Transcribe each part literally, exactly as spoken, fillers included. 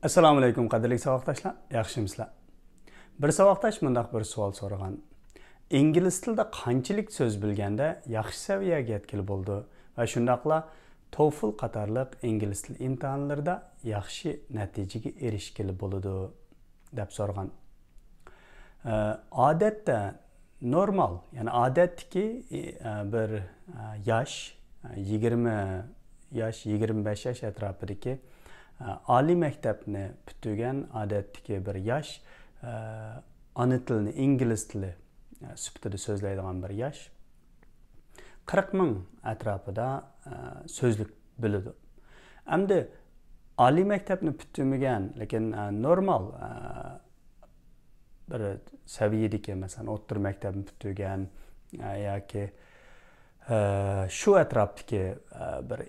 ئەسسالامۇ ئەلەيكۇم، قەدىرلىك ساۋاقداشلار، ياخشىمىسىلەر؟ بىر ساۋاقداش مۇنداق بىر سوئال سورىغان: ئىنگلىز تىلىدا قانچىلىك سۆز بىلگەندە ياخشى سەۋىيەگە يەتكىلى بولىدۇ ۋە شۇنداقلا توفل قاتارلىق ئىنگلىز تىل ئىمتىھانلىرىدا ياخشى نەتىجىگە ئېرىشكىلى بولىدۇ، دەپ سورىغان. ئە، ئادەتتە نورمال، يەنى ئادەتتىكى، ئە، بىر، ئە، ياش، ئە، يىگىرمە ياش، يىگىرمە بەش ياش ئەتراپىدىكى، ئە، ئالىي مەكتەپنى پۈتتۈرگەن ئادەتتىكى بىر ياش، ئە، ئانا تىلىنى ئىنگلىز تىلى، ئە، سۈپىتىدە سۆزلەيدىغان بىر ياش قىرىق مىڭ ئەتراپىدا، ئە، سۆزلۈك بىلىدۇ. ئەمدى ئالىي مەكتەپنى پۈتتۈرمىگەن، لېكىن، ئە، نورمال، ئە، بىر سەۋىيەدىكى، مەسىلەن، ئوتتۇرا مەكتەپنى پۈتتۈرگەن، ئە، ياكى، ئە، شۇ ئەتراپتىكى، ئە، بىر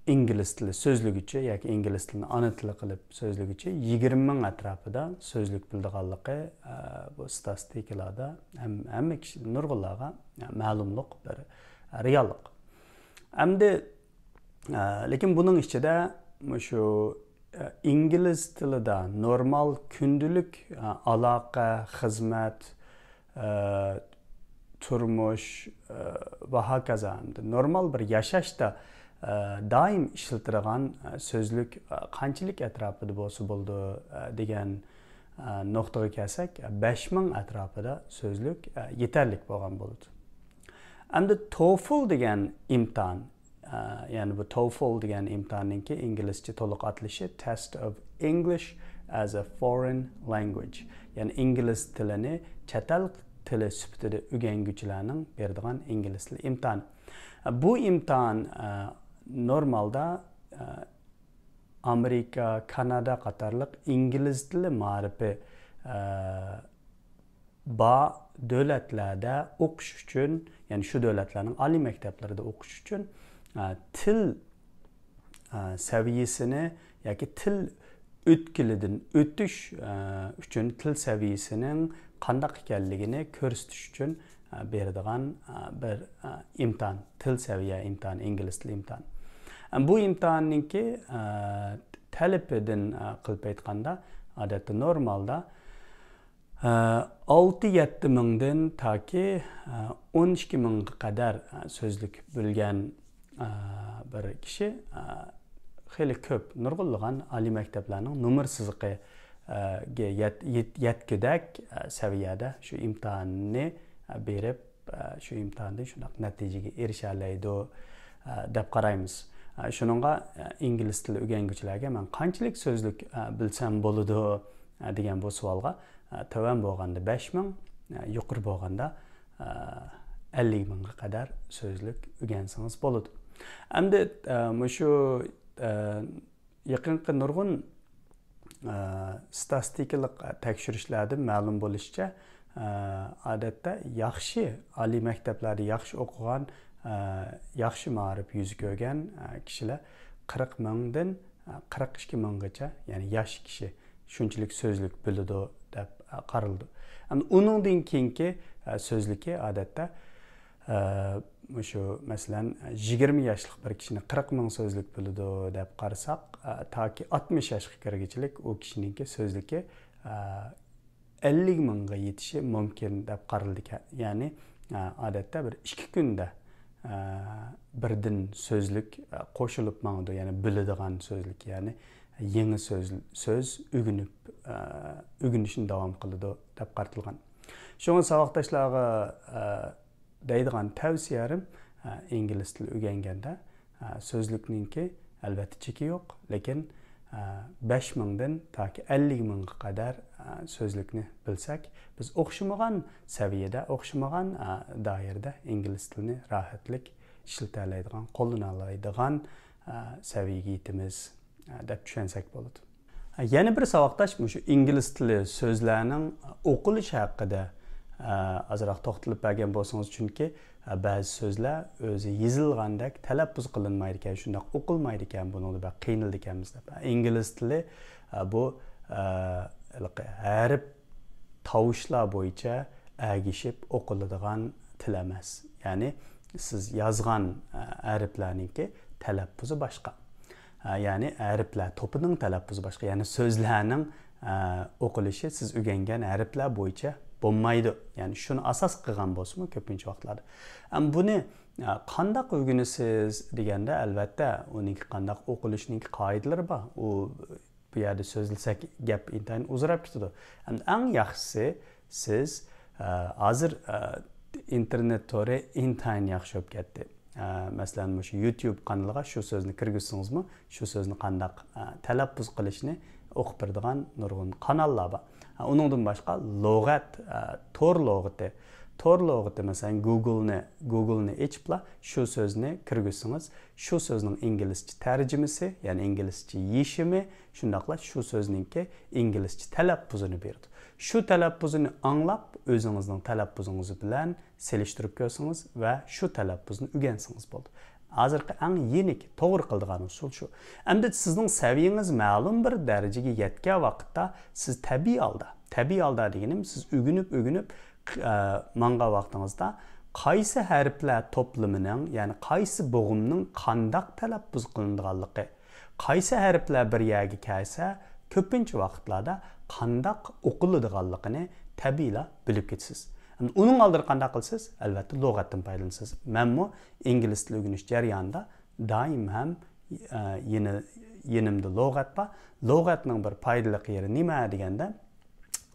ئىنگلىز تىلى سۆزلىگۈچى ياكى ئىنگلىز تىلىنى ئانا تىلى قىلىپ سۆزلىگۈچى يىگىرمە مىڭ ئەتراپىدا سۆزلۈك بىلىدىغانلىقى، ئە، بۇ ستاتىستىكىلاردا ھەم-، ھەممە كىشى، نۇرغۇنلارغا مەلۇملۇق بىر رېئاللىق. ئەمدى، ئە، لېكىن بۇنىڭ ئىچىدە مۇشۇ، ئە، ئىنگلىز تىلىدا نورمال كۈندىلىك، ئە، ئالاقە، خىزمەت، ئە، تۇرمۇش، ئە، ۋە ھاكازا، ئەمدى نورمال بىر ياشاشتا، ئە، دائىم ئىشلىتىدىغان، ئە، سۆزلۈك، ئە، قانچىلىك ئەتراپىدا بولسا بولىدۇ، ئە، دېگەن، ئە، نۇقتىغا كەلسەك، بەش مىڭ ئەتراپىدا سۆزلۈك، ئە، يېتەرلىك بولغان بولىدۇ. ئەمدى توفل دېگەن ئىمتىھان، ئە، يەنى بۇ توفل دېگەن ئىمتىھاننىڭكى ئىنگلىزچە تولۇق ئاتىلىشى Test of English as a Foreign Language، يەنى ئىنگلىز تىلىنى چەت ئەل تىلى سۈپىتىدە ئۆگەنگۈچىلەرنىڭ بېرىدىغان ئىنگلىز تىلى ئىمتىھانى. بۇ ئىمتىھان، ئە، نورمالدا، ئە، ئامېرىكا، كانادا قاتارلىق ئىنگلىز تىلى مائارىپى، ئە، بار دۆلەتلەردە ئوقۇش ئۈچۈن، يەنى شۇ دۆلەتلەرنىڭ ئالىي مەكتەپلىرىدە ئوقۇش ئۈچۈن، ئە، تىل، ئە، سەۋىيەسىنى ياكى تىل ئۆتكىلىدىن ئۆتۈش، ئە، ئۈچۈن تىل سەۋىيەسىنىڭ قانداق ئىكەنلىكىنى كۆرسىتىش ئۈچۈن، ئە، بېرىدىغان، ئە، بىر، ئە، ئىمتىھان، تىل سەۋىيە ئىمتىھانى، ئىنگلىز تىلى ئىمتىھانى. ئە، بۇ ئىمتىھاننىڭكى، ئە، تەلىپىدىن، ئە، قىلىپ ئېيتقاندا، ئادەتتە نورمالدا، ئە، ئالتە يەتتە مىڭدىن تاكى، ئە، ئون ئىككى مىڭغا قەدەر، ئە، سۆزلۈك بىلگەن، ئە، بىر كىشى، ئە، خېلى كۆپ، نۇرغۇنلىغان ئالىي مەكتەپلەرنىڭ نومۇر سىزىقى، ئە، گە يەت-، يەت-، يەتكۈدەك، ئە، سەۋىيەدە شۇ ئىمتىھاننى، ئە، بېرىپ، ئە، شۇ ئىمتىھاندىن شۇنداق نەتىجىگە ئېرىشەلەيدۇ، ئە، دەپ قارايمىز. ئە، شۇنىڭغا، ئە، ئىنگلىز تىلى ئۆگەنگۈچىلەرگە مەن قانچىلىك سۆزلۈك، ئە، بىلسەم بولىدۇ، ئە، دېگەن بۇ سوئالغا، ئە، تۆۋەن بولغاندا بەش مىڭ، ئە، يۇقىرى بولغاندا، ئە، ئەللىك مىڭغا قەدەر سۆزلۈك ئۆگەنسىڭىز بولىدۇ. ئەمدى، ئە، مۇشۇ، ئە، يېقىنقى نۇرغۇن، ئە، ستاتىستىكىلىق تەكشۈرۈشلەردىن مەلۇم بولۇشىچە، ئە، ئادەتتە ياخشى ئالىي مەكتەپلەردە ياخشى ئوقۇغان، ئە، ياخشى مائارىپ يۈزى كۆرگەن، ئە، كىشىلەر قىرىق مىڭدىن، ئە، قىرىق ئىككى مىڭغىچە، يەنى ياش كىشى شۇنچىلىك سۆزلۈك بىلىدۇ دەپ، ئە، قارىلىدۇ. ئەمدى ئۇنىڭدىن كېيىنكى، ئە، سۆزلۈكى ئادەتتە، ئە، مۇشۇ، مەسىلەن، يىگىرمە ياشلىق بىر كىشىنى قىرىق مىڭ سۆزلۈك بىلىدۇ دەپ قارىساق، ئە، تاكى ئاتمىش ياشقا كىرگۈچىلىك ئۇ كىشىنىڭكى سۆزلۈكى، ئە، ئەللىك مىڭغا يېتىشى مۇمكىن دەپ قارىلىدىكەن. يەنى، ئە، ئادەتتە بىر ئىككى كۈندە، ئە، بىردىن سۆزلۈك، ئە، قوشۇلۇپ ماڭىدۇ. يەنى بىلىدىغان سۆزلۈك، يەنى يېڭى سۆز، سۆز ئۆگىنىپ، ئە، ئۆگىنىشنى داۋام قىلىدۇ دەپ قارىتىلغان. شۇڭا ساۋاقداشلارغا، ئە، دەيدىغان تەۋسىيەم، ئە، ئىنگلىز تىلى ئۆگەنگەندە، ئە، سۆزلۈكنىڭكى ئەلۋەتتە چېكى يوق، لېكىن، ئە، بەش مىڭدىن تاكى ئەللىك مىڭغا قەدەر، ئە، سۆزلۈكنى بىلسەك، بىز ئوخشىمىغان سەۋىيەدە، ئوخشىمىغان، ئە، دائىرىدە ئىنگلىز تىلىنى راھەتلىك ئىشلىتەلەيدىغان، قوللىنالايدىغان، ئە، سەۋىيەگە يېتىمىز، ئە، دەپ چۈشەنسەك بولىدۇ. يەنە بىر ساۋاقداش مۇشۇ ئىنگلىز تىلى سۆزلەرنىڭ ئوقۇلۇشى ھەققىدە، ئە، ئازراق توختىلىپ بەرگەن بولسىڭىز، چۈنكى، ئە، بەزى سۆزلەر ئۆزى يېزىلغاندەك تەلەپپۇز قىلىنمايدىكەن، شۇنداق ئوقۇلمايدىكەن، بۇنىڭدا بەك قىينىلىدىكەنمىز دەپ. ئىنگلىز تىلى، ئە، بۇ، ئە، ھېلىقى ھەرپ تاۋۇشلار بويىچە ئەگىشىپ ئوقۇلىدىغان تىل ئەمەس. يەنى سىز يازغان، ئە، ھەرپلەرنىڭكى تەلەپپۇزى باشقا. ھە، يەنى ھەرپلەر توپىنىڭ تەلەپپۇزى باشقا، يەنى سۆزلەرنىڭ، ھە، ئوقۇلۇشى سىز ئۆگەنگەن ھەرپلەر بويىچە بولمايدۇ. يەنى شۇنى ئاساس قىلغان بولسىمۇ كۆپىنچە ۋاقىتلاردا. ئەم، بۇنى، ھە، قانداق ئۆگىنىسىز دېگەندە، ئەلۋەتتە، ئۇنىڭكى قانداق ئوقۇلۇشىنىڭكى قائىدىلىرى بار. ئۇ بۇ يەردە سۆزلىسەك گەپ ئىنتايىن ئۇزىراپ كېتىدۇ. ئەمدى ئەڭ ياخشىسى سىز، ئە، ھازىر، ئە، ئىنتېرنېت تورى ئىنتايىن ياخشى بولۇپ كەتتى. ئە، مەسىلەن، مۇشۇ يۇتيۇب قانىلىغا شۇ سۆزنى كىرگۈزسىڭىزمۇ، شۇ سۆزنى قانداق، ئە، تەلەپپۇز قىلىشنى ئوقۇپ بېرىدىغان نۇرغۇن قاناللار بار. ئە، ئۇنىڭدىن باشقا لۇغەت، ئە، تور لۇغىتى. تور لۇغىتى، مەسىلەن، گۇگلنى، گۇگلنى ئېچىپلا شۇ سۆزنى كىرگۈزسىڭىز، شۇ سۆزنىڭ ئىنگلىزچە تەرجىمىسى، يەنى ئىنگلىزچە يېشىمى، شۇنداقلا شۇ سۆزنىڭكى ئىنگلىزچە تەلەپپۇزىنى بېرىدۇ. شۇ تەلەپپۇزىنى ئاڭلاپ، ئۆزىڭىزنىڭ تەلەپپۇزىڭىز بىلەن سېلىشتۇرۇپ كۆرسىڭىز ۋە شۇ تەلەپپۇزنى ئۆگەنسىڭىز بولدى. ھازىرقى ئەڭ يېنىك، توغرا قىلىدىغان ئۇسۇل شۇ. ئەمدى سىزنىڭ سەۋىيىڭىز مەلۇم بىر دەرىجىگە يەتكەن ۋاقىتتا، سىز تەبىئىي ھالدا، تەبىئىي ھالدا دېگىنىم، سىز ئۆگىنىپ، ئۆگىنىپ، ئە، ماڭغان ۋاقتىڭىزدا قايسى ھەرپلەر توپلىمىنىڭ، يەنى قايسى بوغۇمنىڭ قانداق تەلەپپۇز قىلىنىدىغانلىقى، قايسى ھەرپلەر بىر يەرگە كەلسە، كۆپىنچە ۋاقىتلاردا قانداق ئوقۇلىدىغانلىقىنى تەبىئىيلا بىلىپ كېتىسىز. ئەمدى ئۇنىڭ ئالدىدا قانداق قىلىسىز؟ ئەلۋەتتە، لۇغەتتىن پايدىلىنىسىز. مەنمۇ ئىنگلىز تىلى ئۆگىنىش جەريانىدا دائىم ھەم، ئە، يېنى-، يېنىمدا لۇغەت بار. لۇغەتنىڭ بىر پايدىلىق يېرى نېمە دېگەندە،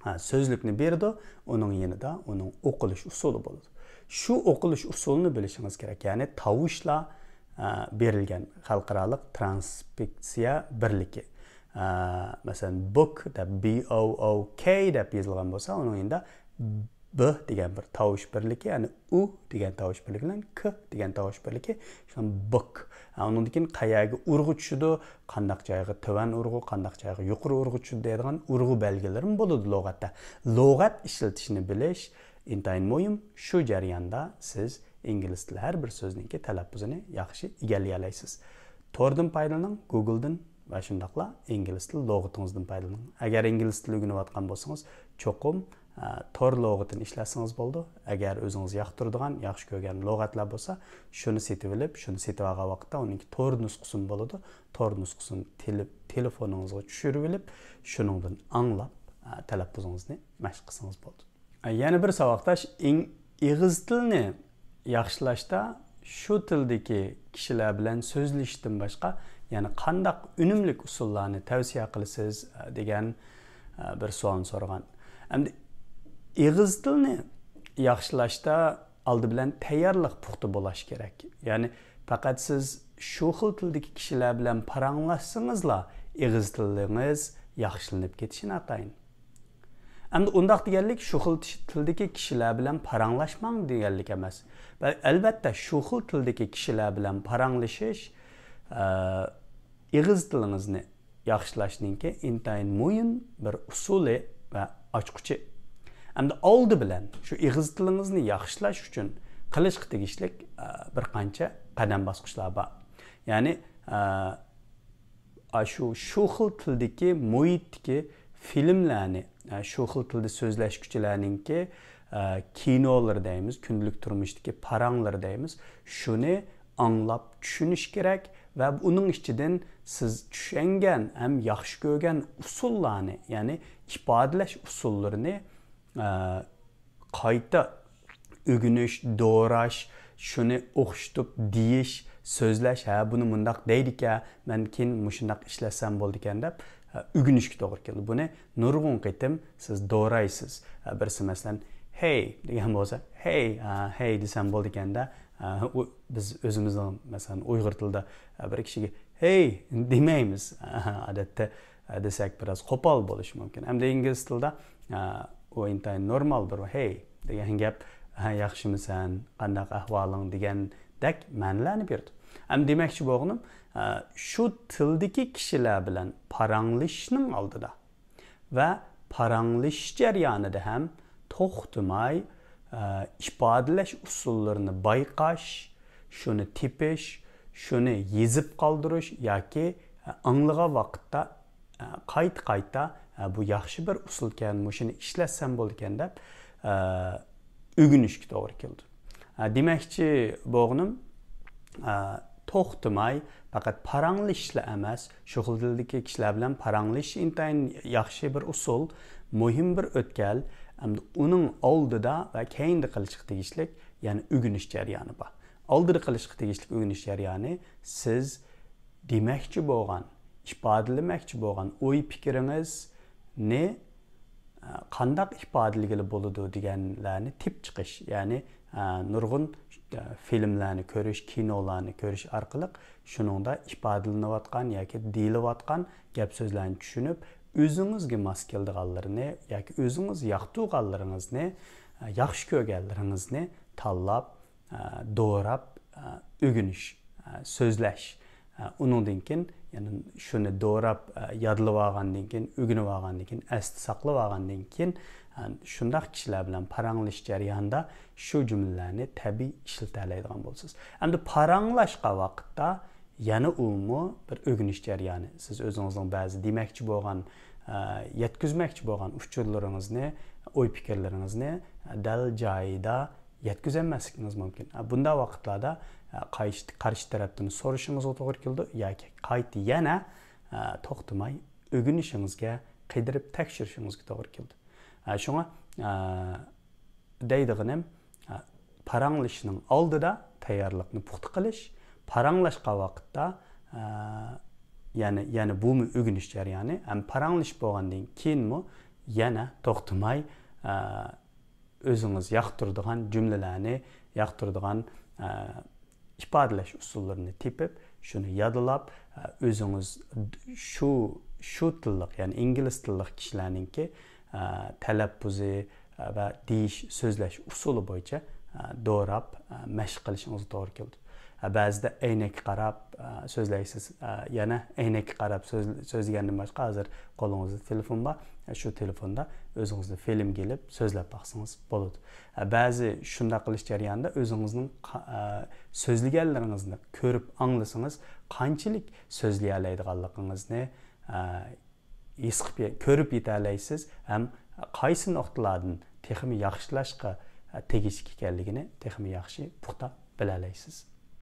ھە، سۆزلۈكنى بېرىدۇ، ئۇنىڭ يېنىدا ئۇنىڭ ئوقۇلۇش ئۇسۇلى بولىدۇ. شۇ ئوقۇلۇش ئۇسۇلىنى بىلىشىڭىز كېرەك. يەنى تاۋۇشلار، ھە، بېرىلگەن خەلقئارالىق ترانسكرىپسىيە بىرلىكى. ھە، مەسىلەن، بوك دەپ، بي ئو ئو كەي دەپ يېزىلغان بولسا، ئۇنىڭ يېنىدا ب دېگەن بىر تاۋۇش بىرلىكى، يەنى ئۇ دېگەن تاۋۇش بىرلىكى بىلەن ك دېگەن تاۋۇش بىرلىكى، شۇڭا بوك. ھە، ئۇنىڭدىن كېيىن قەيەرگە ئۇرغۇ چۈشىدۇ، قانداق جايغا تۆۋەن ئۇرغۇ، قانداق جايغا يۇقىرى ئۇرغۇ چۈشىدۇ دەيدىغان ئۇرغۇ بەلگىلىرىمۇ بولىدۇ لۇغەتتە. لۇغەت ئىشلىتىشنى بىلىش ئىنتايىن مۇھىم. شۇ جەرياندا سىز ئىنگلىز تىلى ھەر بىر سۆزنىڭكى تەلەپپۇزىنى ياخشى ئىگىلىيەلەيسىز. توردىن پايدىلىنىڭ، گۇگلدىن ۋە شۇنداقلا ئىنگلىز تىلى لۇغىتىڭىزدىن پايدىلىنىڭ. ئەگەر ئىنگلىز تىلى ئۆگىنىۋاتقان بولسىڭىز، چوقۇم، ئە، تور لۇغىتىنى ئىشلەتسىڭىز بولىدۇ. ئەگەر ئۆزىڭىز ياقتۇرىدىغان، ياخشى كۆرگەن لۇغەتلەر بولسا، شۇنى سېتىۋېلىپ، شۇنى سېتىۋالغان ۋاقىتتا ئۇنىڭكى تور نۇسخىسىمۇ بولىدۇ. تور نۇسخىسىنى تېلې-، تېلېفونىڭىزغا چۈشۈرۈۋېلىپ، شۇنىڭدىن ئاڭلاپ، ئە، تەلەپپۇزىڭىزنى مەشىق قىلسىڭىز بولىدۇ. يەنە بىر ساۋاقداش، ئىڭ-، ئېغىز تىلىنى ياخشىلاشتا شۇ تىلدىكى كىشىلەر بىلەن سۆزلىشىشتىن باشقا يەنە قانداق ئۈنۈملۈك ئۇسۇللارنى تەۋسىيە قىلىسىز، دېگەن بىر سوئالنى سورىغان. ئەمدى ئېغىز تىلىنى ياخشىلاشتا ئالدى بىلەن تەييارلىق پۇختا بولۇش كېرەك. يەنى پەقەت سىز شۇ خىل تىلدىكى كىشىلەر بىلەن پاراڭلاشسىڭىزلا، ئېغىز تىلىڭىز ياخشىلىنىپ كېتىشى ناتايىن. ئەمدى ئۇنداق دېگەنلىك شۇ خىل تىش-، تىلدىكى كىشىلەر بىلەن پاراڭلاشماڭ دېگەنلىك ئەمەس. بەل-، ئەلۋەتتە، شۇ خىل تىلدىكى كىشىلەر بىلەن پاراڭلىشىش، ئە، ئېغىز تىلىڭىزنى ياخشىلاشنىڭكى ئىنتايىن مۇھىم بىر ئۇسۇلى ۋە ئاچقۇچى. ئەمدى ئالدى بىلەن شۇ ئېغىز تىلىڭىزنى ياخشىلاش ئۈچۈن قىلىشقا تېگىشلىك، ئە، بىر قانچە قەدەم باسقۇچلار بار. يەنى، ئە، ئاشۇ، شۇ خىل تىلدىكى مۇھىتتىكى فىلىملەرنى، ئە، شۇ خىل تىلدا سۆزلەشكۈچىلەرنىڭكى، ئە، كىنولىرى دەيمىز، كۈندىلىك تۇرمۇشتىكى پاراڭلىرى دەيمىز، شۇنى ئاڭلاپ چۈشىنىش كېرەك ۋە ئۇنىڭ ئىچىدىن سىز چۈشەنگەن ھەم ياخشى كۆرگەن ئۇسۇللارنى، يەنى ئىپادىلەش ئۇسۇللىرىنى، ئە، قايتا ئۆگىنىش، دوراش، شۇنى ئوخشىتىپ دېيىش، سۆزلەش، ھە، بۇنى مۇنداق دەيدىكەن، مەن كېيىن مۇشۇنداق ئىشلەتسەم بولىدىكەن دەپ، ئۆگىنىشكە توغرا كېلىدۇ. بۇنى نۇرغۇن قېتىم سىز دورايسىز. بىرسى، مەسىلەن، ھەي دېگەن بولسا، ھەي، ھەي دېسەم بولىدىكەندە، ئۇ، بىز ئۆزىمىزنىڭ، مەسىلەن، ئۇيغۇر تىلىدا بىر كىشىگە ھەي دېمەيمىز. ئادەتتە دېسەك، بىراز قوپال بولۇشى مۇمكىن. ئەمدى ئىنگلىز تىلىدا ئۇ ئىنتايىن نورمال بىر ھەي دېگەن گەپ، ياخشىمۇسەن، قانداق ئەھۋالىڭ دېگەندەك مەنىلەرنى بېرىدۇ. ئەمدى دېمەكچى بولغىنىم، شۇ تىلدىكى كىشىلەر بىلەن پاراڭلىشىشنىڭ ئالدىدا ۋە پاراڭلىشىش جەريانىدا ھەم توختىماي، ئە، ئىپادىلەش ئۇسۇللىرىنى بايقاش، شۇنى تېپىش، شۇنى يېزىپ قالدۇرۇش ياكى، ئە، ئاڭلىغان ۋاقىتتا، ئە، قايتا-قايتا، ئە، بۇ ياخشى بىر ئۇسۇلكەن، مۇشۇنى ئىشلەتسەم بولىدىكەن دەپ، ئە، ئۆگىنىشكە توغرا كېلىدۇ. ئە، دېمەكچى بولغىنىم، ئە، توختىماي پەقەت پاراڭلىشىشلا ئەمەس، شۇ خىل تىلدىكى كىشىلەر بىلەن پاراڭلىشىش ئىنتايىن ياخشى بىر ئۇسۇل، مۇھىم بىر ئۆتكەل. ئەمدى ئۇنىڭ ئالدىدا ۋە كەينىدە قىلىشقا تېگىشلىك يەنە ئۆگىنىش جەريانى بار. ئالدىدا قىلىشقا تېگىشلىك ئۆگىنىش جەريانى سىز دېمەكچى بولغان، ئىپادىلىمەكچى بولغان ئوي پىكرىڭىزنى، ئە، قانداق ئىپادىلىگىلى بولىدۇ دېگەنلەرنى تېپىپ چىقىش. يەنى، ئە، نۇرغۇن، ئە، فىلىملەرنى كۆرۈش، كىنولارنى كۆرۈش ئارقىلىق شۇنىڭدا ئىپادىلىنىۋاتقان ياكى دېيىلىۋاتقان گەپ سۆزلەرنى چۈشىنىپ، ئۆزىڭىزگە ماس كېلىدىغانلىرىنى ياكى ئۆزىڭىز ياقتۇرغانلىرىڭىزنى، ئە، ياخشى كۆرگەنلىرىڭىزنى تاللاپ، ئە، دوراپ، ئە، ئۆگىنىش، ئە، سۆزلەش. ئە، ئۇنىڭدىن كېيىن، يەنى شۇنى دوراپ، ئە، يادلىۋالغاندىن كېيىن، ئۆگىنىۋالغاندىن كېيىن، ئەستە ساقلىۋالغاندىن كېيىن، ئە، شۇنداق كىشىلەر بىلەن پاراڭلىشىش جەريانىدا شۇ جۈملىلەرنى تەبىئىي ئىشلىتەلەيدىغان بولىسىز. ئەمدى پاراڭلاشقان ۋاقىتتا يەنە ئۇمۇ بىر ئۆگىنىش جەريانى. سىز ئۆزىڭىزنىڭ بەزى دېمەكچى بولغان، ئە، يەتكۈزمەكچى بولغان ئۇچۇرلىرىڭىزنى، ئوي پىكىرلىرىڭىزنى، ئە، دەل جايىدا يەتكۈزەلمەسلىكىڭىز مۇمكىن. ئە، بۇنداق ۋاقىتلاردا، ئە، قايش-، قارشى تەرەپتىن سورىشىڭىز توغرا كېلىدۇ ياكى قايتا يەنە، ئە، توختىماي ئۆگىنىشىڭىزگە، قىدىرىپ تەكشۈرۈشىڭىزگە توغرا كېلىدۇ. ئە، شۇڭا، ئە، دەيدىغىنىم، ئە، پاراڭلىشىشنىڭ ئالدىدا تەييارلىقنى پۇختا قىلىش، پاراڭلاشقان ۋاقىتتا، ئە، يەنە، يەنە بۇمۇ ئۆگىنىش جەريانى. ھەم پاراڭلىشىپ بولغاندىن كېيىنمۇ يەنە توختىماي، ئە، ئۆزىڭىز ياقتۇرىدىغان جۈملىلەرنى، ياقتۇرىدىغان، ئە، ئىپادىلەش ئۇسۇللىرىنى تېپىپ، شۇنى يادلاپ، ئە، ئۆزىڭىز شۇ، شۇ تىللىق، يەنى ئىنگلىز تىللىق كىشىلەرنىڭكى، ئە، تەلەپپۇزى، ئە، ۋە دېيىش، سۆزلەش ئۇسۇلى بويىچە، ئە، دوراپ، ئە، مەشىق قىلىشىڭىز توغرا كېلىدۇ. ئە، بەزىدە ئەينەككە قاراپ، ئە، سۆزلەيسىز. ئە، يەنە ئەينەككە قاراپ سۆز-، سۆزلىگەندىن باشقا، ھازىر قولىڭىزدا تېلېفون بار. ئە، شۇ تېلېفوندا ئۆزىڭىزنى فىلىمگە ئېلىپ سۆزلەپ باقسىڭىز بولىدۇ. ئە، بەزى شۇنداق قىلىش جەريانىدا ئۆزىڭىزنىڭ قا-، ئە، سۆزلىگەنلىرىڭىزنى كۆرۈپ ئاڭلىسىڭىز، قانچىلىك سۆزلىيەلەيدىغانلىقىڭىزنى، ئە، ھېس قىلىپ يە-، كۆرۈپ يېتەلەيسىز ھەم قايسى نۇقتىلاردىن تېخىمۇ ياخشىلاشقا، ئە، تېگىشلىك ئىكەنلىكىنى تېخىمۇ ياخشى پۇختا بىلەلەيسىز.